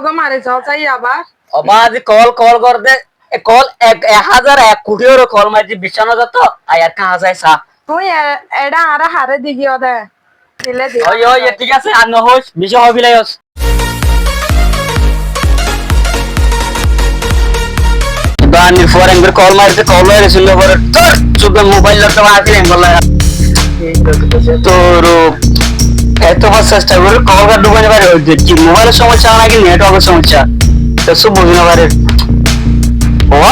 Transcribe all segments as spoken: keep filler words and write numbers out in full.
Tómare sósa yá abar. Ó bázi, kol, kol gorédde. E kol ek, ek házar ek kuthí óre kol maijjí, biccá nozar tó, ai ar kañá sai sa. Tui e-, eçé añáre haré digiyó de. Dile di. Ói, ói, e thík asé, ar no hoóis, bicí hoói félaiyoós. Dóanir fuar enggóri kol maridde, kol maridde, cúndor gorí, tor, cúndor mobail loi to asíl enggóri. Tor, eto bar cesta gorí, kol gán dhukái no fari, ói de, ki mobailor somossá naki networkor somossá? Kessú buzí no fari. Ó?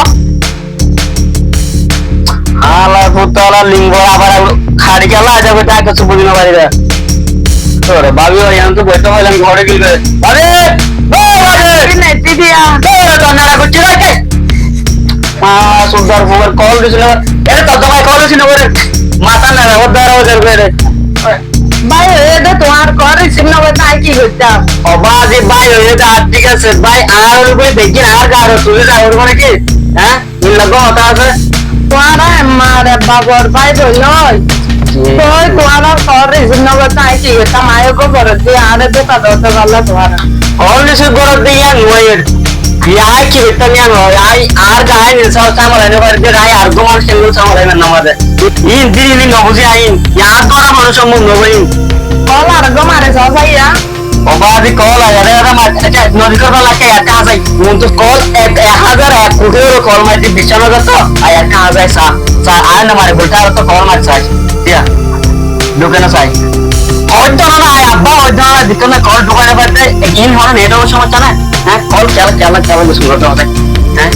Hála putala lingor abar abar hári gela aja goitte age kessú buzí no fari de. Ore bábi, ói, yián to boite hoilam, góre gilbe. Bábi! Ó bábi! Ki nai, ki diya? Ó, to nara goitte rake. Ma, sudar fuar kol disil. Ere, to tomar kol disil ore. Mata nara, ó dara, ó dara, ere. Bái, ói de tuáñr kol risif no goitte, añí ki goittám? Ó bázi, bái, ói de, ar thík asé, bái, añár ore bái, dekí, añár gañr tuli zai, ore mane ki? Há? Illa gó hotá asé. Tuáñra emmar ebba bor bái boin ói. Ji. Toi tuáñrar kol risif no goitte, añí ki goittám? Añí gó gorot di, añáre dóka dóte balla tuáñra. Kol risif gorot di, yián no óiye. Añí ki goittám, yián no óiye. Añí, añár gañr ain, sá-, sámala no fari de, añí ar gó manúic sámala no fari de. Iín diri iín no buzí añí. Yián ar gó ar manúic sombób no óiye. Kol ar gó mare sósa yá. Ó bázi, kol aiyér, ere, ere, ma-, accá, nodi kor balla ke, aiyér kañá sai. Muntú kol ek, ek házar ek kuthí óre kol maijjí, biccá nozar tó, aiyér kañá sai, sa, sa, aiyér no mari, bulta ar tó kol mari sai. Diya. Dhuké no sai. Ói to no, no, ai abba, ói to no, dikká no, kol dhuké no fari de, in hono networkor somossá na. Há, kol kiyólla, kiyólla, kiyólla, muskil gottó hoó de. Há?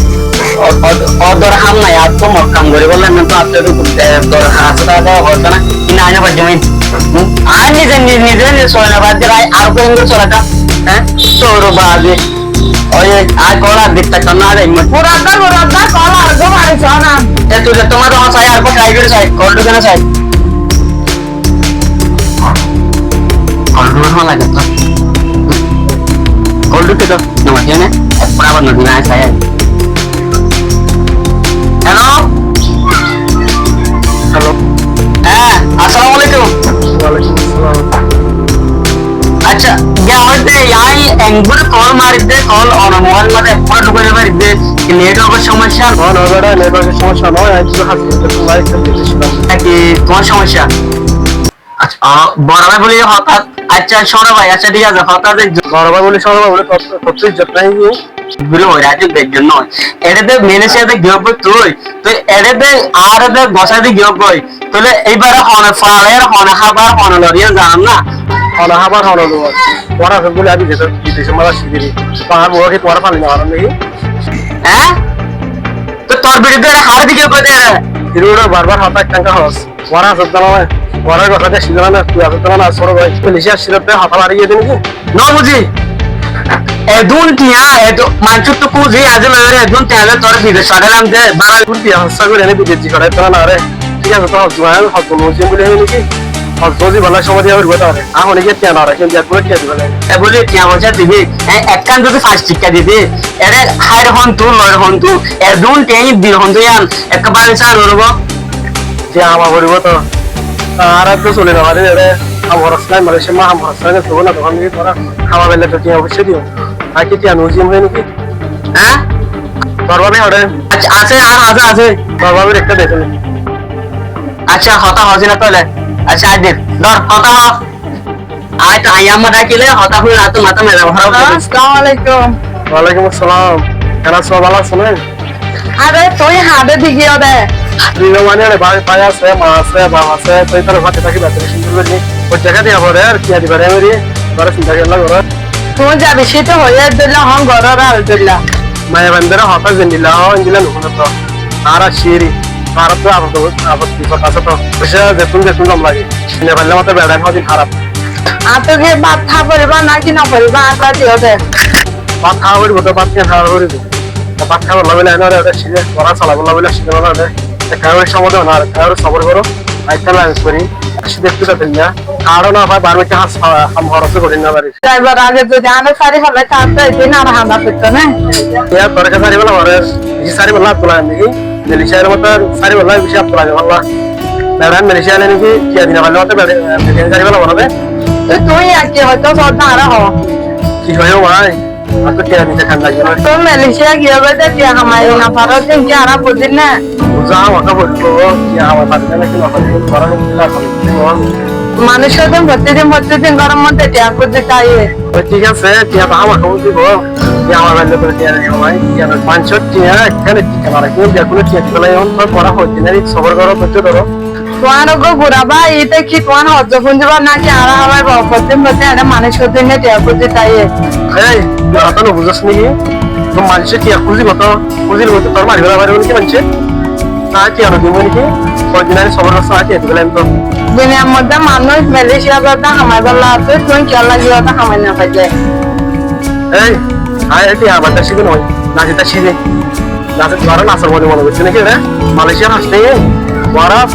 Ó, ó, ó, dor ham nai, ar to mor kam gorí bolla, na to ar to, e, dor ham asé, ta to hoó de na. Ki na, añí no fari de. Hm? Añí nize, ni-, nize, nize sói no fari de, bái, ar koi endilla sói no fari de. Há? Sóro bazi. Ói, ói, ar kol ar ditta kan na de, imma. Buraddá, buraddá, kol ar gó mari sóna. E, tui de tomar dókan sai, ar kol try gorí sai, kol dhuké no sai. Kol dhuké no lage to. Kol dhuké to. No, tiene. Pura banda di na, sai. Hello? Hello? Há, assalamu alaikum. Walaikum assalam. Accá, giya hoódde, añí enggóri kol maridde, kol onor mobail mazé ekkúa dhukai no faridde, ki networkor somossá? No, no, beda, networkor somossá no, añí kissú hás gorí, live gorí diyécilam. Ki tuáñr somossá? Accá, ó, boro bái buli hotá, accá, córo bái, accá, thík asé, hotá de, boro bái buli, córo bái buli, tor, tor to izzot nai ki? Buli hoói, accá, bezzot no. Ere de Malaysia de giyói tui, tui ere de, añáre de gosái de giyói. Tóile íbare hone fale, hone hábar, hone lor, yián zanor na? Hone hábar, hone lor. Tuáñra asó buli añí bidecót, bidecót mazé así deri. Tuáñr bou ki tuáñra fali no farer naki? Há? Toi tor biruddé haré de giyói de ere? Ere bar bar hotá ekkán hoós. Tuáñra asó de na, tuáñra gosá de así de na, tui asó de na, sóro bái. Malaysia asíle de hotá lari giyé de naki? No buzí. Edún tiañ, edún, maincóttu kúzi aijjó loi, edún tiañ loi toré bidec fathailam de, bára edún tiañ hossá gorí ene bidec di fathai tara na re. Thík asé, to hozzú añí hozzú no buzí buli hoiyé naki? Hozzú buzí balla somoi diya foribo tare. Añí hone giyé tiañ no rakím, diya foribo tiañ diba lage. E buli tiañ foicá dibi, e, ekkán zodi fañs tikka dibi, ere háir hontú, loir hontú, edún tiañ dir hontú yián, ekka bábi sá no robo. Tiañ hama foribo to. Añára to soli no fari, ere ham horos nai, Malaysia ma ham horos nai, to na dokan naki tora. Hama belle to tiañ foicá diyo. Añí ki tiañ no buzí hoiyé naki? Há? Tor bábi hoçé? Accá, asé, ar asé, asé. Tor bábir ekká dekí. Accá, hotá hoós na tóile. Accá, aijja dór, hotá hoó. Añí to aiyá amma dakile hotá hoile añár to matá mezaj hóraf ói zaibo. Assalamu alaikum. Walaikum assalam. Keén asó, bála asó né? Are, tui hañdé de giyó de? Tui no mani, are bái, bái asé, ma asé, baf asé, tui tar fati táki bái, tui cúndor gorí. Oi jaga diya fore, ar ki diba re, meri, bare sinta kiyólla goró. Tui za beci to hoiyé, Abdullah, hon goró, Abdullah. Maiyafuaindóre hotá zendilla hoó, endilla no fúno to. Añára círi, añára to afot, afot bifot asé to. Poisa zettún zettún zom lage. Kine faille mate beçai hodin hárap. Añáttu ki bát há foribo naki no foribo, añáre diyo de. Bát há foribo to, bát kiyá há foribo? Bát hábar lobile añáre ede círi, gora solaibar lobile círi no de. Ekka gori somoi de, añáre ekka gori sobor goró. Añí ekka manage gorí. Así dekto de tuñí. Kaáñço no fai, bar baitte ham, ham horos gorí no fari. Zaibar age zodi añáre sári félai, taále to edin ar hañda foitto né. Iyá, tore ke sári félai, ore, beci sári félai, Abdullah naki? Malaysia aile mate sári félai, beci Abdullah naki? Beran Malaysia aile naki, kiya dina faile mate, beran, beran sári félai, ore de. Te tuñí iyá ki hoito, sódda añáre hoó. Ki hoiyó, bái? Añáttu tiañ dite kan laiggé na. Tui Malaysia giyói de tiañ hamai no faros de, ki añára buzí na? Buzá hamakká foribó, tiañ hamai fari na ki no fari, tuáñra no buzíle ar hone buzíbo? Manúic ódde fottí din, fottí din góror modde tiañ kúzi táiye. Ói, thík asé, tiañ to hamakká buzíbo. Tiañ hamai faille bóle tiañ hamai, tiañ no. Manúicor tiañ ekkán tiañ no rakí, beggúnor tiañ tuলাই, ehón tuáñra hoddin ar sobor goró, dóijjo dóro. Tuáñr uggwá gura bái, íte ki tuáñr hozzo fúnzibar náki añára hámaiba? Fottí din fottí din eçé manúic hoddin tiañ kúzi táiye. Héi, tui hotá no buzós niki? Tui manúice tiañ kúzi hotá, kúzi hotá tuáñre mari félaibo né ki manúice? Ná tiañ no dibo né ki? Hoddin añí sobor gorí tiañ dibo laibo. Duniyar modde manúic Malaysia zade hamaibolla, tui tui kiyólla giyói de hamai no faijje? Héi, añí tiañ abar dasi de no, naki dasi de. Nasir, tuáñra Nasir boli mone goijjó naki re? Malaysiar hañsté tuáñra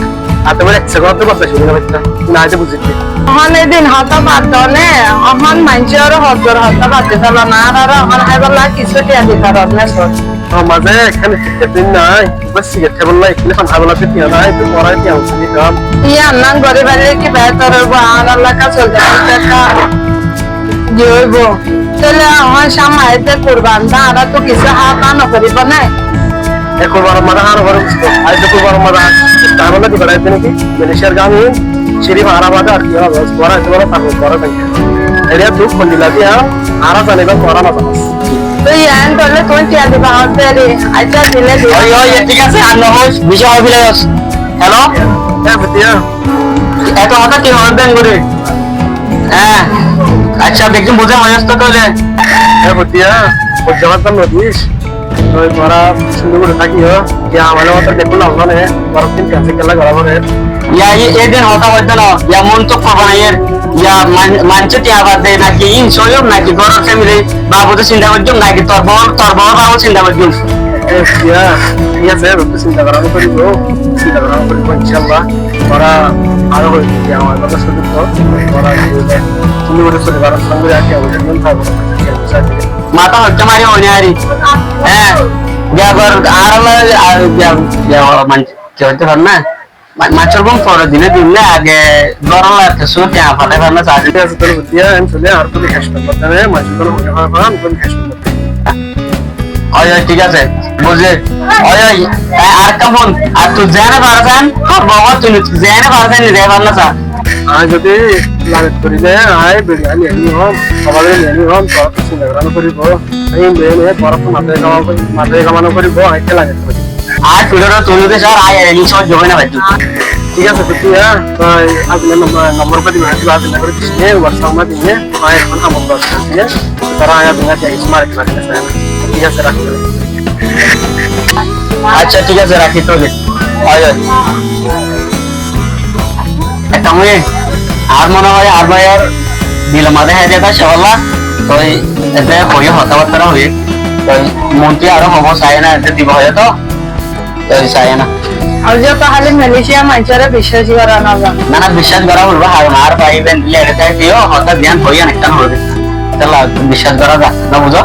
atemar ek sekond bordac gorí no faitto. Nai de buzí de. Ehón edin hotá bad do ne, ehón maincór hozzor hotá bad di felo na, ar ar ehón háibolla kissú tiañ di faros na sór. Ó mazé ekkán sigaret nai, bas sigaret háibolla, ekkán ham háibolla tiañ nai, tuáñra tiañ buzí de. Yián nan gorí faille ki behétor óibo, añárar elaka solte solte ekká Ki óibo? Tóile ehón sámne aiyé de kurban, añára to kissú há no foribó né? E kurbanor mazé há no foribó, aiyé de kurbanor mazé há. Tar mazé diba aiyé de naki? Malaysiar gami, sirif añára bade ar kiyó no asé, tuáñra aiyé de bade tar mazé tuáñra zaiba. Eriya duk hondilla diya, añára zani ba tuáñra no zano. Tui yián tóile tui tiañ diba hoódde re, accá dile diba. Ói, ói, thík asé, ar no hoóis, beci hoói félaiyoós. Hello? Hé, Fatiya. Eto hotá ki hoór de engori? Hé, accá, beggún buzá hoiyós to tóile. Hé, Fatiya, buzá hoiyós to no dis. Toi tuáñra cúndor gorí tákiyo. Tiañ amile hotá beggún no zane, tuáñra tin tiañ se kiyólla gorá fore. Ya, e, e din hotá hoitó no, ya mon to kobanaiyér, ya man-, maincé tiañ bad de naki in soyom naki góror family, babote sinta goijjum naki tor bou, tor bou babote sinta goijjum. Hé, Fatiya, thík asé, beggún sinta gorá no foribó, sinta gorá no foribó, inshallah. Tuáñra aró hoitó ki amar hotá cúndor gorí, tuáñra cúndor gorí soli, tuáñra cúndor gorí tákiyo, amar mata hoitó mari hoine ari. Hé, biya gor, ar, ar, biya, biya, man, ki hoitó fare na? Ma-, manúcor gom fore dine dile age góror lage kessú tiañ fátai fare na, sá dile. Thík asé, tóile Fatiya, en sole ar koi cash payment mane, manúcor gom fore fare, ar koi cash payment. Ói, ói, thík asé, buzí. Ói, ói, e, arekkán fon, ar tui zeéne faros, tor bou tui zeéne faros, nize fare na sá. Añí zodi lanet gorí de, añí beri ani ani hom, abar ani ani hom, tuáñra to sinta gorá no foribó. Añí beri ani, tuáñra to matá gama, matá gama no foribó, añí ki lanet gorí. Ar fidor tui zodi sar, añí ar ini sóhojjo ói no faijjum. Thík asé, Fatiya, toi aijja nombor, nombor gorí diba, aijja gorí dis ne, WhatsApp ma dis ne, añí ehón amot bes así ne, tara añí aijja dis mari diba, thík asé, rakí. Accá, thík asé, rakí tóile. Ói, ói. Ekká mui, añár mone hoó, añár báiyor dilor mazé hé ziyá asé bála, toi ete hoiyé, hotábatta hoiyé, toi monti aró hobo, saiyé na, ete dibo hoiyé to, toi saiyé na. Ar ziyóto háli Malaysia maincóre biccác gorá no za. Na, na, biccác gorá foribo, añár bái bendile ete táiyo, hotá ziyán hoiyé, ekkán hoiyé. Ettolla biccác gorá za, no buzó?